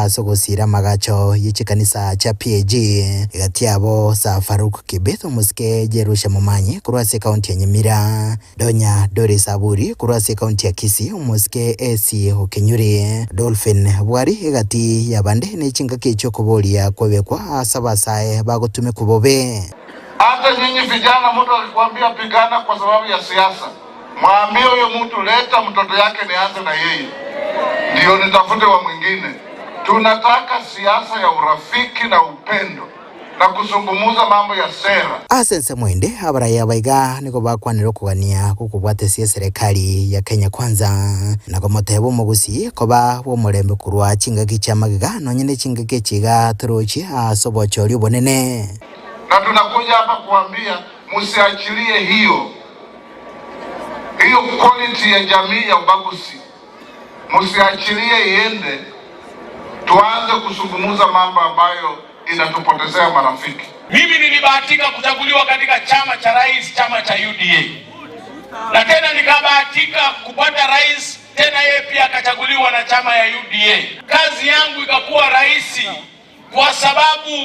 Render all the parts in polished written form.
ase ogosiira amagacho ye chikanisa chia PAG. Egati yabo Sir Farouk Kibet, omosike Jerusha Momanyi korwa ase ekaunti ya Nyamira, Donya Doris Aburi korwa ase ekaunti ya Kisii, omosike AC Okenyuri, Dolphin Bwari egati y'abande ne chingaki chi'okoboria kwebekwa ase abasae bagotumekwa bobe. Hata nyinyi vijana, mtu akikwambia pigana kwa sababu ya siasa, mwambie huyo mtu leta mtoto yake nianze na yeye, ndio nitafute wa mwingine. Tunataka siasa ya urafiki na upendo na kuzungumuza mambo ya sera. Ase ensemo ende, abarai aba iga nigo bakwanire okogania gw'okobwatesia eserekari ya Kenya Kwanza, na komoteba omogusii koba bw'omorembe korwa chingaki chia magega nonye ne chingaki echi iga torochie ase obochori obonene. Na tunakuja hapa kuambia musiachilie hiyo hiyo quality ya jamii ya ubaguzi, musiachilie iende, tuanze kuzungumuza mambo ambayo inatupotezea marafiki. Mimi nilibahatika kuchaguliwa katika chama cha rais, chama cha UDA, na tena nikabahatika kupata rais tena, yeye pia akachaguliwa na chama ya UDA. Kazi yangu ikakuwa rahisi kwa sababu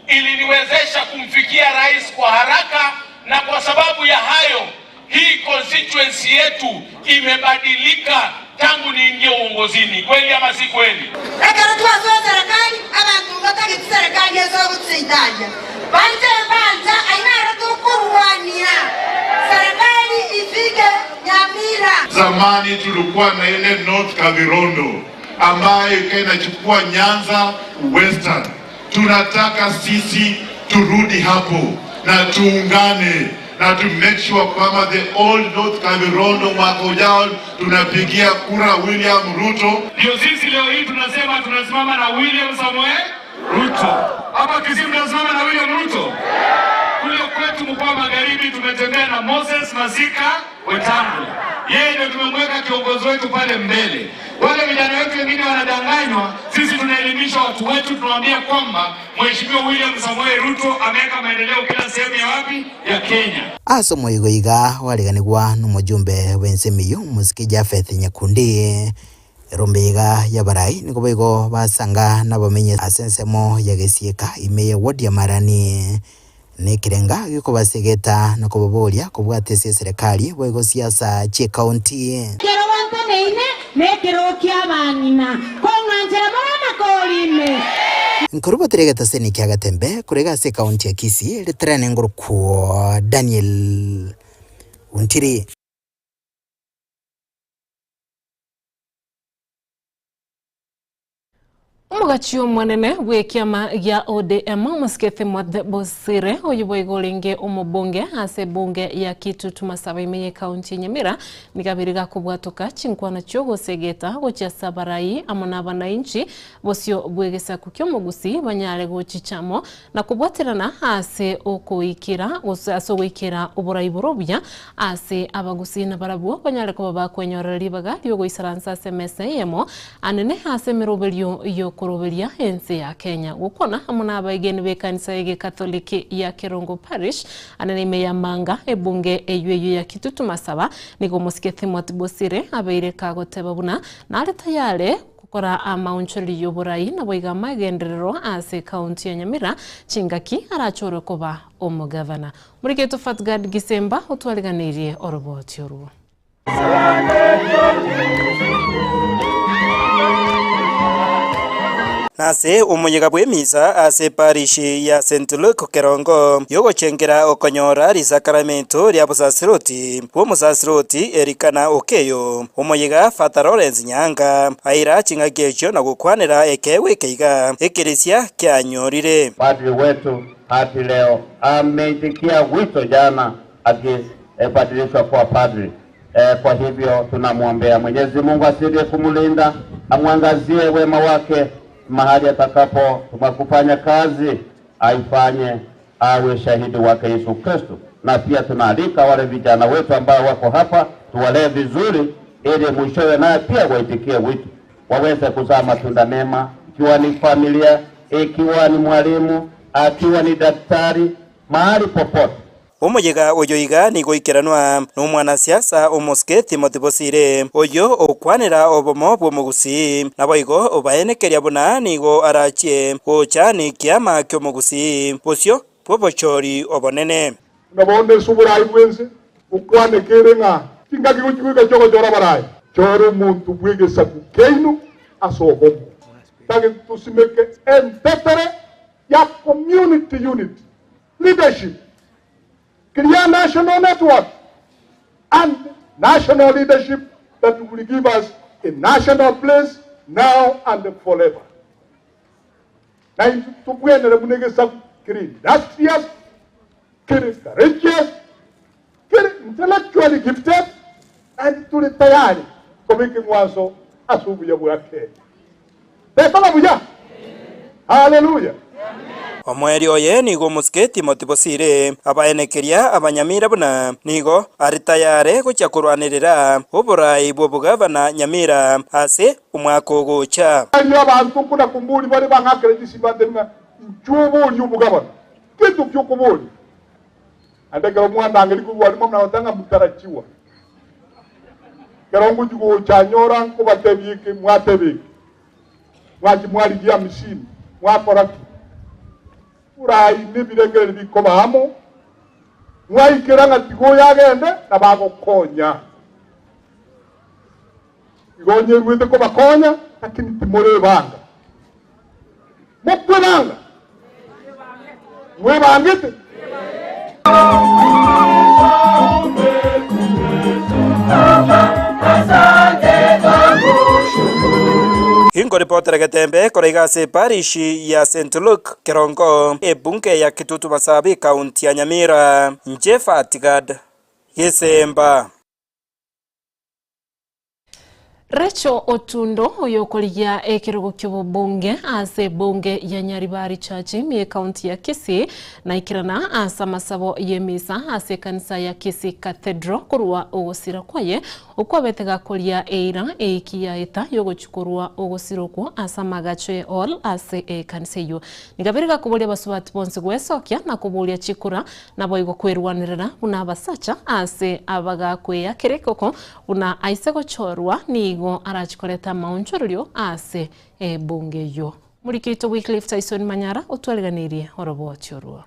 iliniwezesha kumfikia rais kwa haraka, na kwa sababu ya hayo hii constituency yetu imebadilika tangu niingie uongozini. Kweli ama si kweli? Ekero twasoa eserekari, abanto mbatageti serekari ase ogotoseitaria. Banche mbancha, ayio naro tokorwania serekari ifike Nyamira. Zamani tulikuwa na ile North Kavirondo ambayo ilikuwa inachukua Nyanza Western. Tunataka sisi turudi hapo na tuungane na tu make sure kwamba the old North Kavirondo mwaka ujao tunapigia kura William Ruto. Ndio sisi leo hii tunasema tunasimama na William Samoei Ruto. Hapa Kisii tunasimama na William Ruto. Kule kwetu mkoa Magharibi tumetembea na Moses Masika Wetangula, yeye ndio tumemweka kiongozi wetu pale mbele. Wale vijana wetu wengine wanadanganywa, sisi tunaelimisha watu wetu, tunawaambia kwamba Mheshimiwa William Samoei Ruto ameweka maendeleo kila sehemu ya wapi ya Kenya. Ase omoigo iga gwariganigwa nomojumbe bw'ensemo eyio, omosike Japheth Nyakundi. Erombe iga y'abarai nigo boigo basanga nabamenyi ase ensemo ya gesieka ime ye ward ya Marani. Nekerenga gekobasegeta na kobaboria kobwata ase eserekari boigo siasa chi'ecounty. Ekero gwanteneine nekerogo ki'abang'ina, kong'anchera more amakori ime. Nkorubatera egetaseni kia Gatembe korega ase ecounty ya Kisii ritarane ngorokwo Daniel Ontiri. Omogachi omonene bw'ekiama gia ODM omosike Timothy Bosire oyio boigo orenge omobunge ase ebunge ya Kitutu Masaba ime y'ekaunti ya Nyamira nigo abeire gakobwatoka chinkwana chi'ogosegeta gochia ase abarai amo na abanainchi bosio bw'egesaku ki'omogusii banyare gochicha amo na kobwaterana ase okoikera gose ase ogoikera oborai bore obuya ase abagusii nabarabwo banyare koba bakwenyorera ribaga riogoisaransa ase emesa eyemo anene ase emeroberio y'okoroberia ense ya Kenya. Gokwana amo nabaegeni b'ekanisa y'egekatholiki ya Kerongo Parish anene ime ya Manga ebunge eyio eyio ya Kitutu Masaba nigo omosike Timothy Bosire abeire kagoteba buna nare tayare Gokora amaonchorerio y'oborai naboigo amagenderero ase ekaunti ya Nyamira chingaki arachorwe koba omogavana. Omoriketwe Fatgard Gisemba otwariganeirie oroboti orwo. Nase omoyega bw'emisa ase eparish ya St. Luke Kerongo y'ogochengera okonyora risakaramento ria bosasiroti bw'omosasiroti Elikana Okeyo, omoyega Father Lawrence Nyaanga aira ching'aki echio na gokwanera ekeegwa eke iga ekeresia kianyorire. Padri wetu hadi leo ameitikia wito jana akibadirishwa kuwa padri. E, kwa hivyo tunamwombea Mwenyezi Mungu azidi kumlinda, amwangazie wema wake mahali atakapo kufanya kazi aifanye awe shahidi wake Yesu Kristo. Na pia tunaalika wale vijana wetu ambao wako hapa tuwalee vizuri, ili mwishowe naye pia waitikie wito, waweze kuzaa matunda mema, ikiwa ni familia, ikiwa ni mwalimu, akiwa ni daktari, mahali popote. Omoyega oyo iga nigo oikeranwa nomwanasiasa omosike Timothy Bosire, oyio ogokwanera obomo bw'omogusii, naboigo obaenekeria buna nigo arachie gocha nekiama ki'omogusii bosio bw'obochori obonene. Buna bono ase oboraai bw'ense gokwaneka ere ng'a chingaki gochia goika chi'ogochora abarai, chora omonto bw'egesaku kiaino ase obomo, tagete tosimeke entetere ya community unity, leadership, clear national network and national leadership that will give us a national place now and forever. Na intwe tobwenere buna egesaku kere industrious, kere courageous, kere intellectually gifted, naende tore tayari koba ekeng'wanso ase obuya bwa Kenya. Tekoba buya? Haleluya! Omoerio oye nigo omosike Timothy Bosire abaenekeria abanyamira buna nigo are tayare gochia korwanerera oborai bw'obogavana Nyamira ase omwaka ogocha. Erio abanto nkona-komboria bare bang'akere chisimba ntebie ng'a inchuo oborie omogabana, gento ki okoboria? Naende ekero mwandangeria korwa aria mwamanya goteba ng'a motarachiwa. Ekero ngochia gocha nyora nkobatebia eke, mwateba eke. Mwachia mwarigia hamsini, mwakora ki? Moraime ebirengererio bikoba amo, mwaikera ng'a tiga oyo agende, na bagokonya. Igo onyeruete kobakonya, lakini timorebanga. Mokwebanga? Mwebangete? Inkoripotera Getembe korwa iga ase eparish ya St Luke, Kerongo, ebunge ya Kitutu Masabi, ekaunti ya Nyamira. Inche Fatgad Gesemba. Rachel Otundo oyokorigia ekerogo ki'obobunge ase ebunge ya Nyaribari Church ime y'ekaunti ya Kisii naikerana ase amasabo y'emisa ase ekanisa ya Kisii Cathedral korwa ogosira kwaye okwabete gakoria eira eiki yaeta yogochia korwa ogosira okwo ase amagacho e hall ase ekanisa eyio. Nigo abere gakoboria abasubati bonsi gwesokia na koboria chikura Naboigo kwerwanerera buna abasacha aase abagakweyakera ekoko, buna aise gochorwa nigo arache koreta amaonchorerio aase ebunge eyio. Omoriki oito Wycliffe Tyson Manyara otwariganirie oroboti orwo.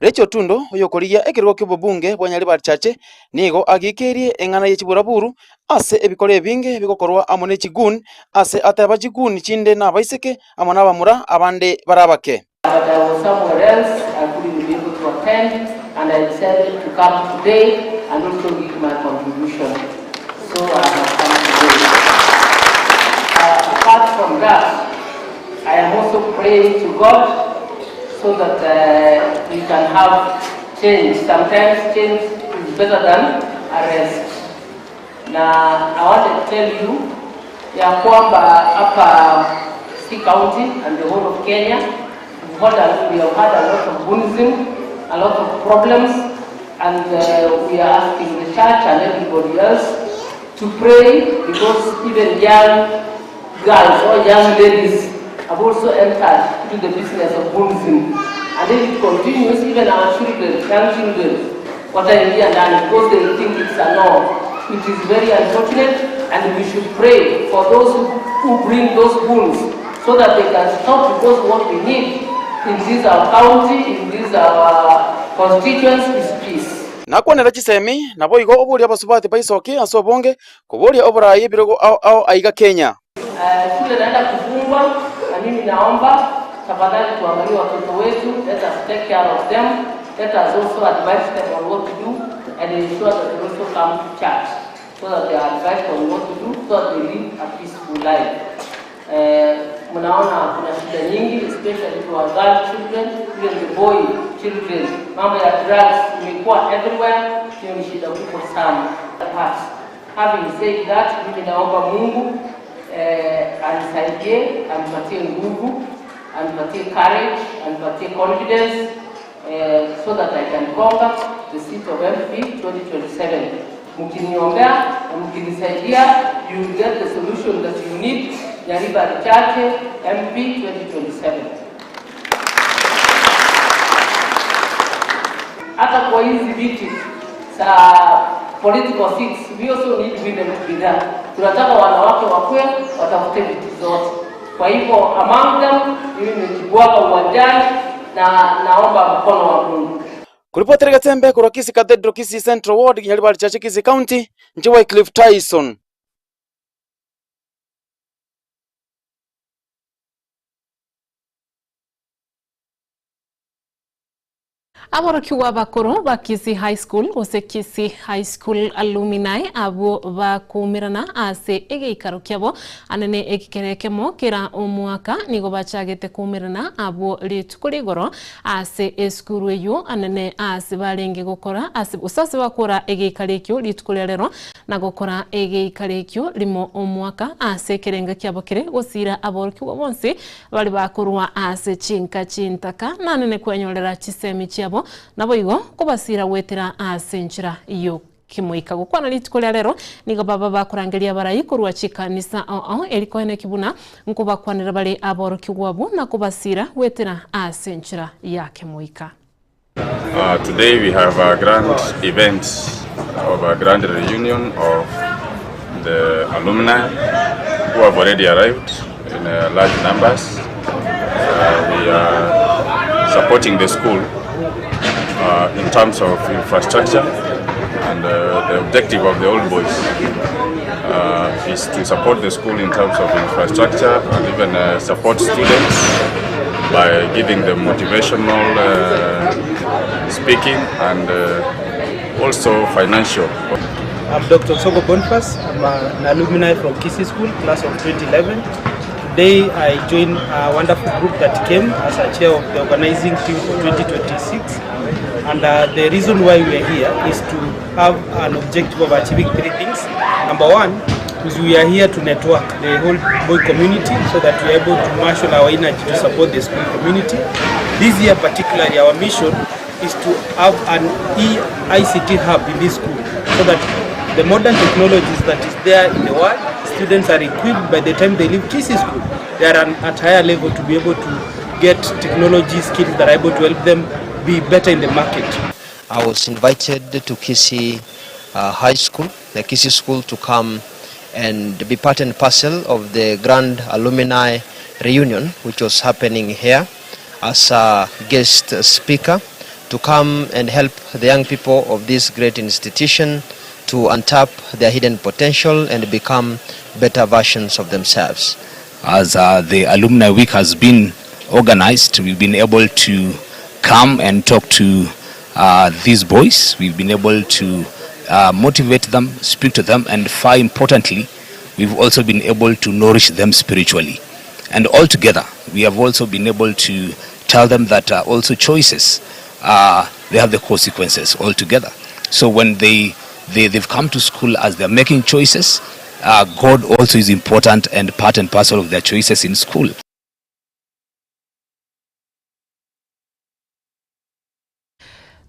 Rachel Otundo, oyokorigia ekerogo ki'obobunge bwa Nyaribari Chache, nigo agikeirie eng'ana ye chiburaburu Ase ebikoro ebinge bigokorwa amo ne chigun, ase ateba chigun chinde nabaiseke amo nabamura abande bare abake. But I was somewhere else, I couldn't be able to attend and I decided to come today and also give my contribution. So I have come today. Uh, apart from that, I am also praying to God so that uh, we can have change. Sometimes change is better than arrest. Na I wanted to tell you ya kwamba hapa Kisii County and the whole of Kenya we've had a, we have had a lot of Buddhism, a lot of problems and uh, we are asking the church and everybody else to pray because even young girls or young ladies have also entered into the business of Buddhism. And if it continues, even our children, young children, wataingia ndani because they think it's a norm. It is very unfortunate and we should pray for those who, who bring those wounds so that they can stop because what we need in this our county, in this our constituents is peace. Nakwanera chisemi, naboigo oborie abasubati baisokie ase obonge, koboria oboraai ebirogo ao ao aiga Kenya. Shule inaenda kufungwa na mimi naomba tafadhali tuangalie watoto wetu, let us take care of them, let us also advise them on what to do and ensure that they also come to church so that they are advised on what to do so that they live a peaceful life. Eh, mnaona kuna shida nyingi especially to our girl children, even the boy children. Mambo ya drugs imekuwa everywhere, hiyo ni shida kubwa sana. But Having said that, mimi naomba Mungu eh, anisaidie, anipatie nguvu, anipatie courage, anipatie confidence eh, so that I can conquer the seat of MP 2027. Mkiniombea na mkinisaidia, you will get the solution that you need. Nyaribari Chache, MP 2027. Hata kwa hizi viti za political seats, we also need women to be there. Tunataka wanawake wakue watafute viti zote. Kwa hivyo among them, mimi nimejibwaga uwanjani na naomba mkono wa Mungu. Koripotera Getembe korwa Kisii Cathedral, Kisii Central Ward, Nyaribari Chache, Kisii County, inche Wycliffe Tyson. Aborokigwa abakoro ba Kisii High School gose Kisii High School Alumni abwo bakoumerana ase egeikaro kiabo anene ekekero ekemo kera omwaka nigo bachagete koumerana abwo rituko rigoro ase esukuru eywo anene ase barenge gokora ase gose ase bakora egeikaro ekio rituko ria rero na gokora egeikaro ekio rimo omwaka ase ekerengo kiabo kere gosira aborokigwa bonsi Baria bakorwa ase chinka chintaka nanene kwenyorera chisemi chiabo, naboigo kobasiira goetera ase enchera y'okemoika. Gokwana rituko ria rero, nigo baba bakorangeria abarai korwa chikanisa ao ao, eri koeneki buna nkobakwanera bare aborokigwa abwo na kobasiira goetera ase enchera ya kemoika. Today we have a grand event of a grand reunion of the alumni who have already arrived in uh, large numbers. Uh, we are supporting the school uh, in terms of infrastructure and uh, the objective of the old boys uh, is to support the school in terms of infrastructure and even uh, support students by giving them motivational uh, speaking and uh, also financial. I'm Dr. Sogo Bonfas. I'm an alumni from Kisii School, class of 2011. Today I joined a wonderful group that came as a chair of the organizing team for 2026. And uh, the reason why we are here is to have an objective of achieving three things. Number one is we are here to network the whole boy community so that we are able to marshal our energy to support the school community. This year particularly our mission is to have an e-ICT hub in this school so that the modern technologies that is there in the world, students are equipped by the time they leave Kisii school. They are at higher level to be able to get technology skills that are able to help them be better in the market. I was invited to Kisii uh, High School, the Kisii School, to come and be part and parcel of the Grand Alumni Reunion, which was happening here as a guest speaker to come and help the young people of this great institution to untap their hidden potential and become better versions of themselves. As uh, the Alumni Week has been organized, we've been able to come and talk to uh, these boys. We've been able to uh, motivate them, speak to them, and far importantly, we've also been able to nourish them spiritually. And altogether, we have also been able to tell them that uh, also choices, uh, they have the consequences altogether. So when they, they, they've come to school as they're making choices, uh, God also is important and part and parcel of their choices in school.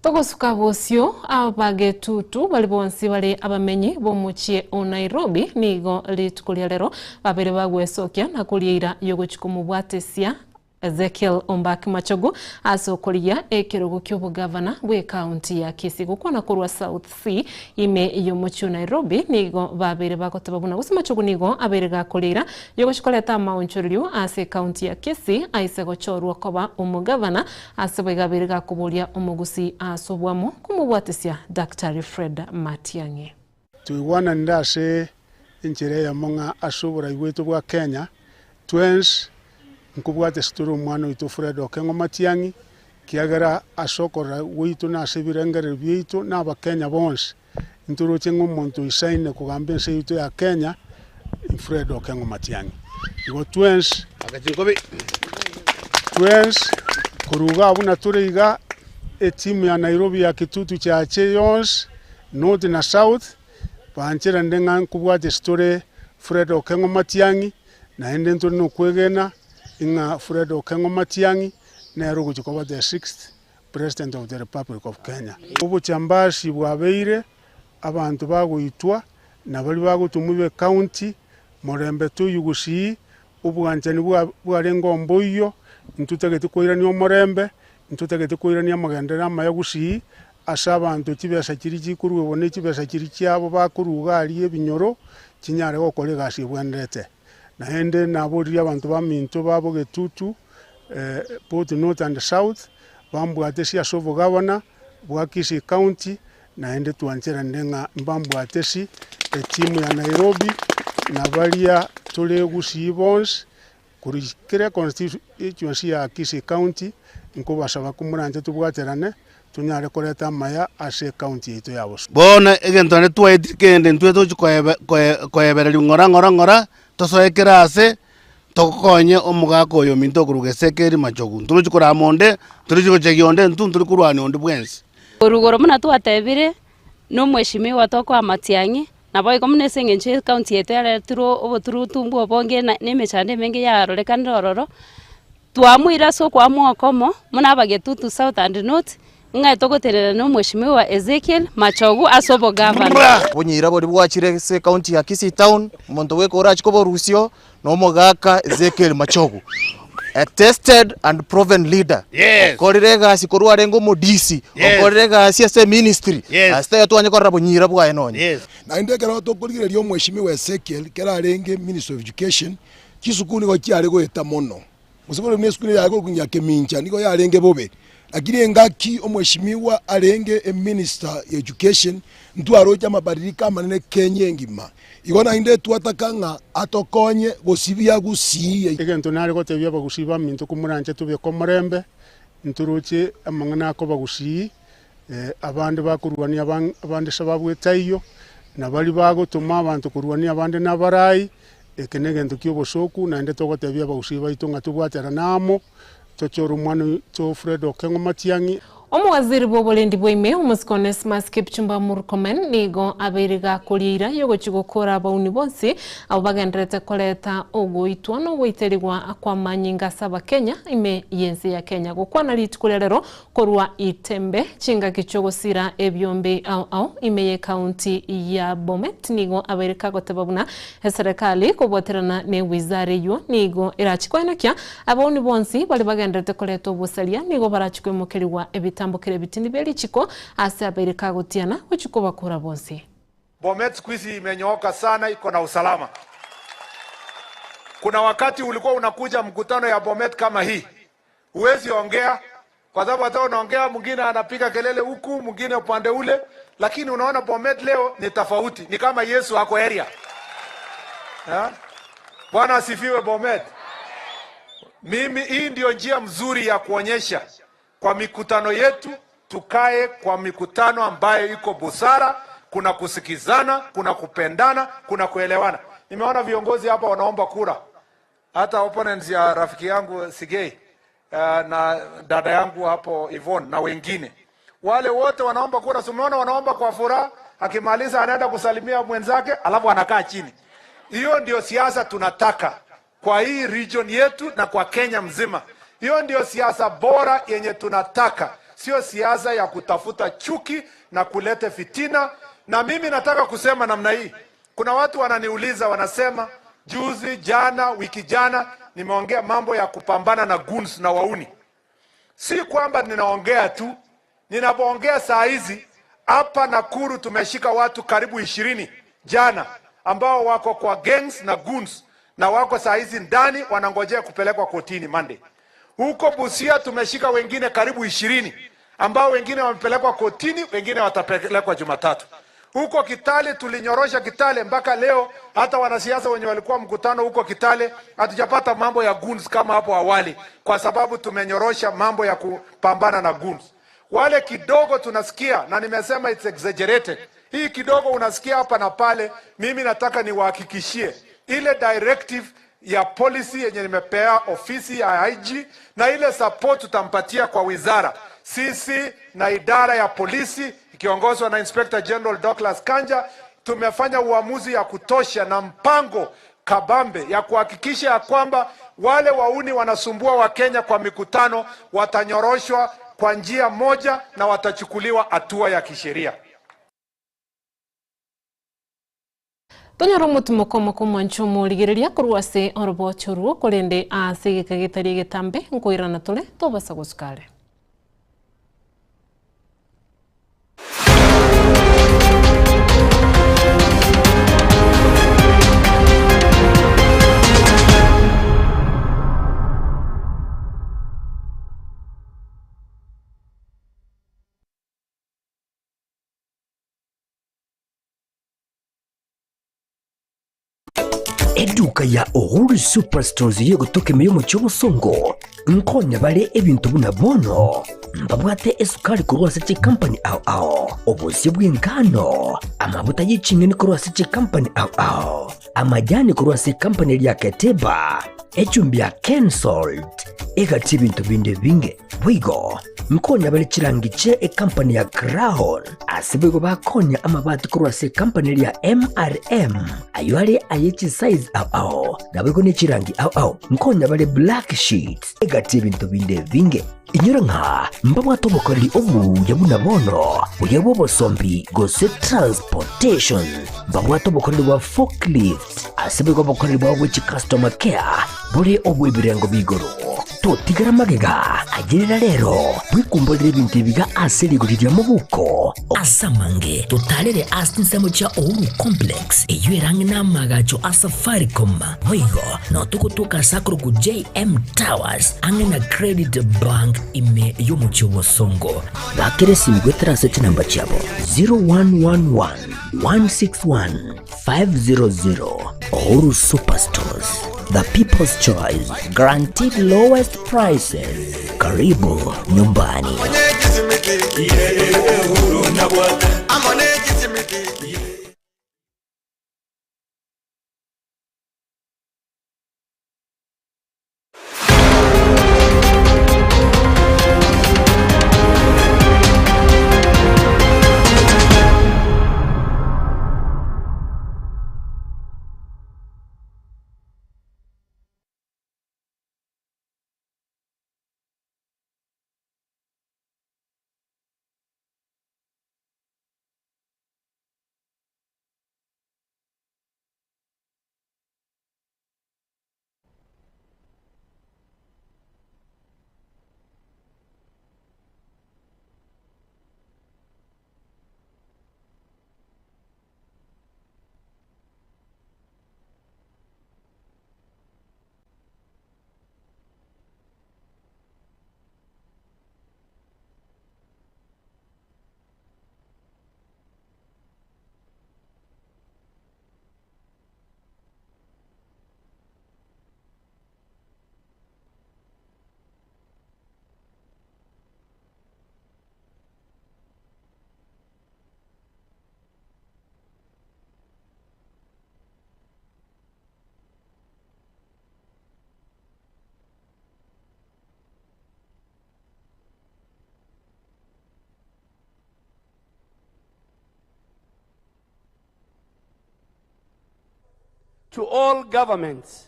Togosuka bosio abagetutu baria bonsi bare abamenyi b'omochie o Nairobi nigo rituko ria rero babere bagwesokia na koria eira y'ogochia komobwatesia Ezekiel Ombaki Machogu ase okorigia ekerogo ki'obogavana bw'ekaunti ya Kisii. Gokwana korwa South C ime y'omochie o Nairobi nigo babeire bagoteba buna gose Machogu nigo abeire gakoria eira y'ogochia koreta amaonchorerio ase ekaunti ya Kisii aise gochorwa koba omogavana Ase boigo abeire gakoboria omogusii ase obwamo komobwatesia Daktari Fred Matiang'i. Twaigwananire ase enchera eyemo ng'a ase oborai bwaito bwa Kenya, twensi nkobwatesi tore omwana oito Fred Okeng'o Matiang'i, kiagera ase okorora gwaito na ase ebirengererio biaito na Abakenya bonsi, ntoroche ng'a omonto oisaine kogamba ense yaito ya Kenya Fred Okeng'o Matiang'i. Igo twensi, twensi korwa iga buna tore iga, etimu ya Nairobi ya Kitutu Chache yonsi, North na South, bancheranire ng'a nkobwate ase tore Fred Okeng'o Matiang'i, naende ntore nokwegena ng'a Fred Okeng'o Matiang'i nere ogochia koba the sixth President of the Republic of Kenya. Obochambasi bwabeire. Abanto bagoitwa, na baria bagotumwa b'ecounty, morembe toiywe gusii, obwanchani bwa bwarenge omboiyio, ntotagete koirania omorembe, ntotagete koirania amagenderero amaya gusii, ase abanto chibesa chiria chikoruegwa ne chibesa chiria chiabo bakorwa iga aria ebinyoro, chinyare gokora egasi ebwenerete. Naende naboririe abanto baminto ba Bogetutu, both north and south, bambwate ase ase obogavana bwa Kisii County, Naende twancheranire ng'a mbambwatesi etimu ya Nairobi na baria tore gusii bonsi korwa kera econstituency ya Kisii County, nkobasaba komoranche tobwaterane tonyare koreta amaya ase ecounty yaito ya Bosongo. Bono egento naende twaetire kende intwe tochi koebe koe koebereria ng'ora ng'ora ng'ora, tosoe kera ase, tokonye omogaka oyo ominto okorwa Gesekeri Machogu. Ntorochi korama onde, ntorochi gochegia onde, intwe ntori korwania onde bwensi. Orugoro buna twatebire, na omweshimiwa tokoa amatiang'i, naboigo buna ase eng'encho ecounty yaito yaretirwe oboturutumbu obonge na na emechando emenge yarorekanire ororo, twamoire ase okoamua okomo, buna abagetutu south and north, ng'a togotenena na omweshimiwa Ezekiel Machogu ase obogavana. Obonyira boria bwachire ase ecounty ya Kisii town, omonto bweka orachie koborusio na omogaka Ezekiel Machogu, a tested and proven leader. Yes. Okorire egasi korwa arenge omodisi, Yes. okorire egasi ase eministry, Yes. ase taiyo twanye korora bonyira bwaye nonye. Yes. Naende ekero tokorigereria omweshimiwa Ezekiel kero arenge Minister of Education, chisukuru nigo chiare goeta mono. Gose bono buna esukuru eye yare korokwa Nyakemincha nigo yarenge bobe, lakini engaki omweshimiwa arenge eminister ya education, ntwaroche amabadiliko amanene Kenya engima. Igo naende twataka ng'a atokonye gosibia gusii. Egento nare gotebia abagusii baminto komoranche tobeke omorembe, ntoroche amang'ana akobagusii, abande bakorwania abande sababu etaiyo, na baria bagotoma abanto korwania abande nabarai, Eke negento ki'obosooku, naende togotebia abagusii baito ng'a tobwaterane amo, tochore omwana oito Fred Okeng'o Matiang'i. Omowaziri bw'oborendi bwa ime, omosike Onesmus Kipchumba Murkomen, nigo abeire gakoria eira y'ogochia gokora abauni bonsi abwo bagendererete koreta ogoitwa na ogoiterigwa kw'amanyinga ase Abakenya ime y'ense ya Kenya. Gokwana rituko ria rero Korwa Itembe, chingaki chi'ogosira ebiombe ao ao ime y'ecounty ya Bomet nigo abaire kagoteba buna eserekari kobwaterana ne wizara eyio nigo erachi koenekia abaoni bonsi baria bagenderete koreta obosaria nigo barachi koimokerigwa ebitambokero ebitindi bie richiko ase abaire kagotiana gochia kobakora bonsi. Bomet siku hizi imenyooka sana, iko na usalama. Kuna wakati ulikuwa unakuja mkutano ya Bomet kama hii, huwezi ongea kwa sababu hata unaongea mwingine anapiga kelele huku, mwingine upande ule, lakini unaona Bomet leo ni tofauti, ni kama Yesu ako area. Ha? Bwana asifiwe Bomet. Mimi hii ndio njia mzuri ya kuonyesha kwa mikutano yetu, tukae kwa mikutano ambayo iko busara, kuna kusikizana, kuna kupendana, kuna kuelewana. Nimeona viongozi hapa wanaomba kura, hata opponents ya rafiki yangu Sigei na dada yangu hapo Yvonne na wengine wale wote wanaomba kura. Si umeona wanaomba kwa furaha, akimaliza anaenda kusalimia mwenzake, alafu anakaa chini. Hiyo ndio siasa tunataka kwa hii region yetu na kwa Kenya mzima. Hiyo ndio siasa bora yenye tunataka, sio siasa ya kutafuta chuki na kuleta fitina. Na mimi nataka kusema namna hii, kuna watu wananiuliza, wanasema juzi, jana, wiki jana nimeongea mambo ya kupambana na goons na wauni. Si kwamba ninaongea tu, ninapoongea saa hizi hapa Nakuru tumeshika watu karibu 20 jana ambao wako kwa gangs na goons na wako saa hizi ndani wanangojea kupelekwa kotini Monday. Huko Busia tumeshika wengine karibu 20 ambao wengine wamepelekwa kotini, wengine watapelekwa Jumatatu. Huko Kitale tulinyorosha Kitale mpaka leo, hata wanasiasa wenye walikuwa mkutano huko Kitale hatujapata mambo ya goons kama hapo awali, kwa sababu tumenyorosha mambo ya kupambana na goons. Wale kidogo tunasikia, na nimesema it's exaggerated. Hii kidogo unasikia hapa na pale, mimi nataka niwahakikishie ile directive ya policy yenye nimepea ofisi ya IG na ile support tutampatia kwa wizara, sisi na idara ya polisi ikiongozwa na Inspector General Douglas Kanja, tumefanya uamuzi ya kutosha na mpango kabambe ya kuhakikisha ya kwamba wale wauni wanasumbua Wakenya kwa mikutano watanyoroshwa kwa njia moja na watachukuliwa hatua ya kisheria. Tonyore omotimoko omoko omwanche omorigereria korwa ase orobooche orwo, korende aase egeka getari egetambe nkoirana tore, tobasa gosuka are. Eduka ya Uhuru Superstores y'egotoka ime y'omochie obosongo nkonya bare ebinto buna bono mbabwate esukari korwa ase chikampani ao ao, obosie bw'engano, amabuta ye ching'eni korwa ase chikampani ao ao, amajani korwa ase ekampani eria Keteba, echumbi ya Kensalt, egati ebinto binde ebinge. Boigo nkonya bare chirangi chie ekampani ya Crown, ase boigo bakonya amabati korwa ase ekampani eria ya MRM, ayio are aye chisize ao ao, naboigo ne chirangi ao ao. Nkonya bare black sheets, egati y'ebinto binde ebinge. Inyora ng'a mbabwate obokoreri obuya buna bono, buya bw'obosombi gose transportation. Mbabwate obokoreri bwa forklift, ase boigo obokoreri bwabo bwe chicustomer care bore obw'ebirengo b'igoro. Totigara magega, ayerera rero, bwekumborere ebinto ebiga ase rigori ria mobuko. Ase amange totarere ase chinsemo chia Uhuru Complex, eyio ere ang'e n'amaagacho a Safaricom. Boigo nao togotoka ase akorokwa JM Towers, ang'e na Credit Bank ime y'omochie o Bosongo. Bakera esimi goetera ase chinamba chiabo 0111 161 500 Uhuru Superstores, the people's choice, guaranteed lowest prices. Karibu nyumbani. To all governments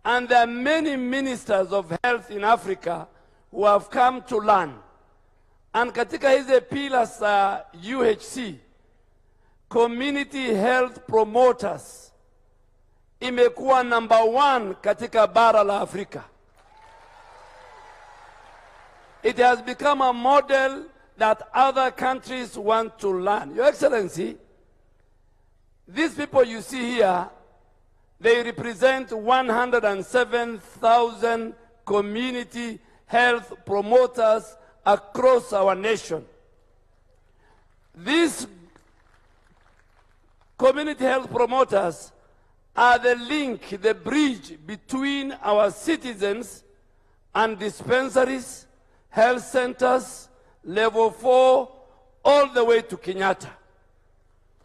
and there are many ministers of health in Africa who have come to learn. And katika hizi pillars za UHC, community health promoters imekuwa number one katika bara la Afrika. It has become a model that other countries want to learn. Your Excellency, these people you see here, they represent 107,000 community health promoters across our nation. These community health promoters are the link, the bridge between our citizens and dispensaries, health centers, level 4, all the way to Kenyatta.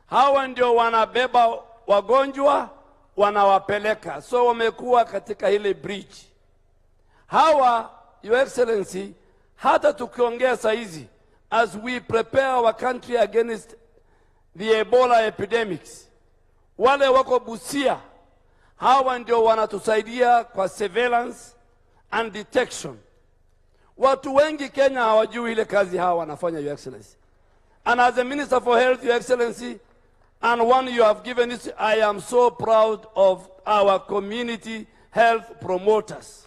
Hawa ndio wanabeba wagonjwa wanawapeleka, so wamekuwa katika ile bridge. Hawa, Your Excellency, hata tukiongea saizi as we prepare our country against the Ebola epidemics, wale wako Busia, hawa ndio wanatusaidia kwa surveillance and detection. Watu wengi Kenya hawajui ile kazi hawa wanafanya, Your Excellency. And as a Minister for Health, Your Excellency, And one you have given this, I am so proud of our community health promoters.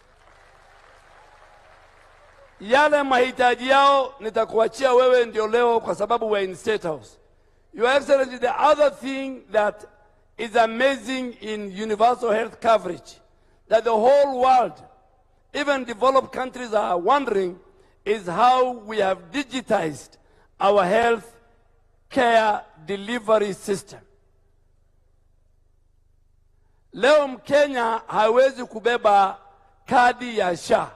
Yale mahitaji yao nitakuachia wewe ndio leo kwa sababu we're in State House. Your Excellency, the other thing that is amazing in universal health coverage that the whole world, even developed countries are wondering is how we have digitized our health care delivery system. Leo Mkenya hawezi kubeba kadi ya SHA.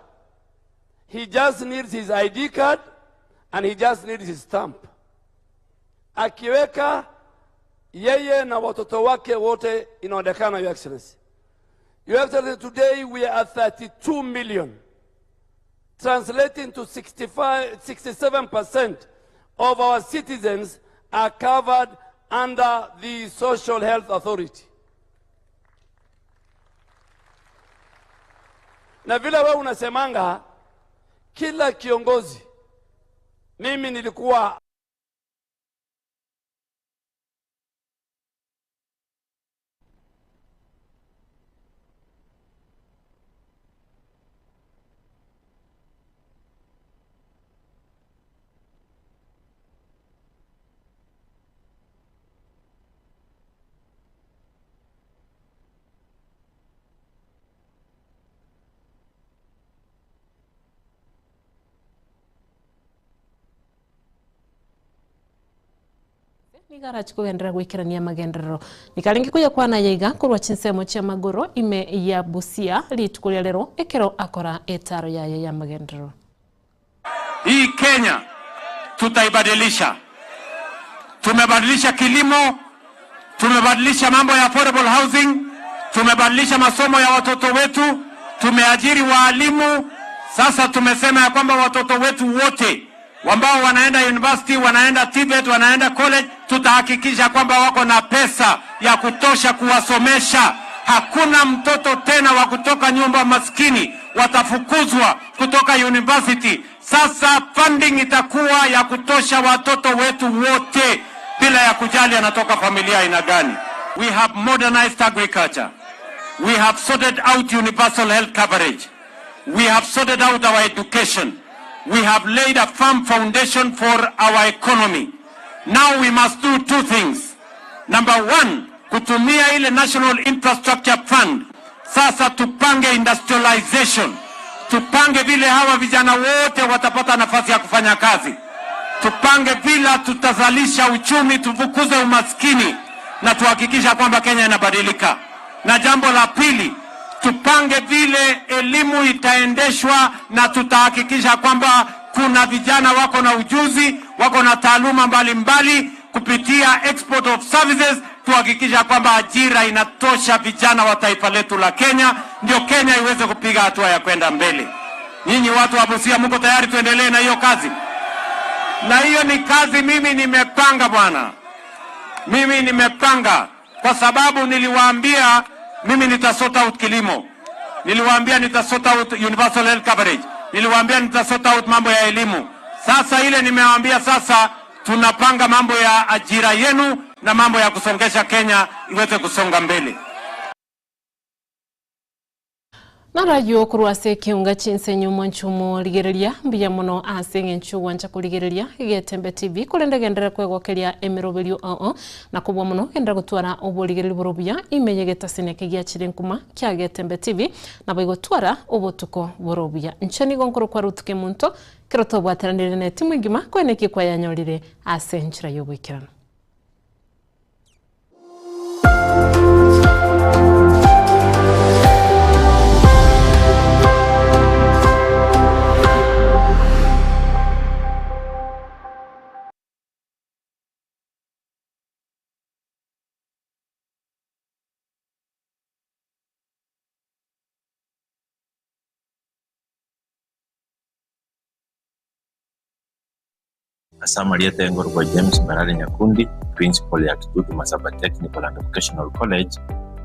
He just needs his ID card and he just needs his stamp. Akiweka yeye na watoto wake wote inaonekana, Your Excellency. Your Excellency, today we are 32 million, translating to 65, 67% of our citizens are covered under the Social Health Authority. Na vile wewe unasemanga kila kiongozi, mimi nilikuwa Nigo arache kogenderera goikerania amagenderero. Nigo arenge koyakwana ayaiga korwa chinsemo chi'amagoro ime ya Busia rituko ria rero ekero akora etaro yaye y'amagenderero. Hii Kenya tutaibadilisha. Tumebadilisha kilimo, tumebadilisha mambo ya affordable housing, tumebadilisha masomo ya watoto wetu, tumeajiri waalimu. Sasa tumesema ya kwamba watoto wetu wote ambao wanaenda university, wanaenda TVET, wanaenda college, tutahakikisha kwamba wako na pesa ya kutosha kuwasomesha. Hakuna mtoto tena wa kutoka nyumba maskini watafukuzwa kutoka university. Sasa funding itakuwa ya kutosha watoto wetu wote bila ya kujali anatoka familia aina gani. We have modernized agriculture. We have sorted out universal health coverage. We have sorted out our education. We have laid a firm foundation for our economy. Now we must do two things. Number one, kutumia ile National Infrastructure Fund. Sasa tupange industrialization. Tupange vile hawa vijana wote watapata nafasi ya kufanya kazi. Tupange vile tutazalisha uchumi, tufukuze umaskini na tuhakikisha kwamba Kenya inabadilika. Na jambo la pili, tupange vile elimu itaendeshwa na tutahakikisha kwamba kuna vijana wako na ujuzi, wako na taaluma mbalimbali kupitia export of services, tuhakikisha kwamba ajira inatosha vijana wa taifa letu la Kenya, ndio Kenya iweze kupiga hatua ya kwenda mbele. Nyinyi watu wa Busia, mko tayari tuendelee na hiyo kazi? Na hiyo ni kazi mimi nimepanga bwana, mimi nimepanga kwa sababu niliwaambia mimi nitasort out kilimo, niliwaambia nitasort out universal health coverage, niliwaambia nitasort out mambo ya elimu. Sasa ile nimewaambia sasa, tunapanga mambo ya ajira yenu na mambo ya kusongesha Kenya iweze kusonga mbele. Narayio korwa ase ekeunga chinsenyi omwancho omorigereria mbuya mono ase eng'encho ogwancha korigereria Getembe TV korende genderera kwegokeria emeroberio ao na kobua mono genderera gotwara oborigereria bore obuya ime y'egetasini eke giachire nkuma kia Getembe TV naboigo twara obotuko bore obuya. Inche nigo nkorokwa Ruth Kemunto kero tobwateranire na etimu engima koeneki kwayanyorire ase enchera y'ogoikeranu. Ase amarieta engorokwa James Mbarare Nyakundi, Principal ya Kitutu Masaba Technical and Vocational College,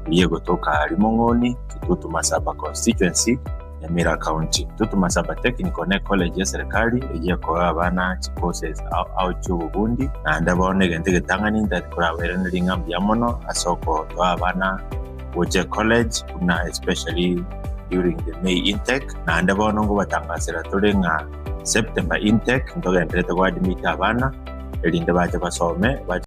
eria egotoka aaria Mong'oni, Kitutu Masaba Constituency, Nyamira County. Kitutu Masaba Technical ne college y'eserekari eyio ekoa abana chicourses ao ao chi'obobundi, naende bono egento egetang'ani ntagete korabairanerie ng'a mbuya mono ase okotoa abana gocha ecollege buna especially during the May intake, naende bono nkobatangasera tore ng'a September intake ntogenderete goadmit abana erinde bache basome.